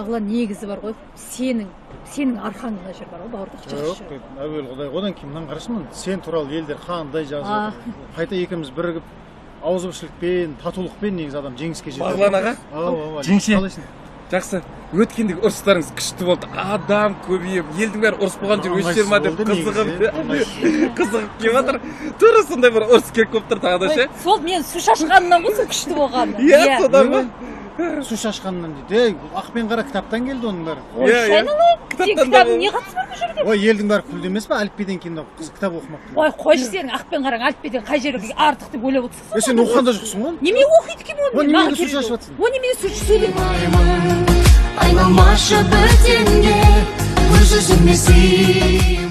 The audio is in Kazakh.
Бағлан, негізі бар ғой, сенің арқаң мына жер бар ғой, бауырдақ. Жоқ, әуелі Құдай, одан кейін мынаны қарашы, мына сен туралы елдер қандай жазып отыр. Қайта екеуміз бірігіп, ауызбіршілікпен, татулықпен негізі адам жеңіске жетеді. Бағлан аға. Ау, ау, ау. Жеңше. Қалайсың? Жақсы. Өткендегі ұрыстарыңыз күшті болды, адам көбейіп, елдің бәрі ұрыс болған жер осы жер ма деп Ыңғайсыз болды қызығып негізі, ыңғайсыз. қызығып келіп жатыр. Тура сондай бір ұрыс керек болып тұр тағы да ше. Сол мен су шашқанымнан ғой сол күшті болғаны. Иә, содан ба? Су шашқаннан дейді. Ей, ақ пен қара кітаптан келді оның бәрі. Ой, Иә, иә. айналайын, сен Кітаптан да кітабың болды. не қатысы бар бұл жерде? Ой, елдің бәрі күлді емес па әліппеден кейін мынау қыз кітап оқымапты. Ой, қойшы, сенің ақ пен қараң әліппеден қай жерге артық деп ойлап отырсың? Е, сен оқыған да жоқсың ғой. Немене оқиды екенмін оны О, мен? неменеге Маған су керегі шашып жоқ. жатсың? О, немене су сөйлеп Айналмашы бөтенге, өз өзіңе сүй.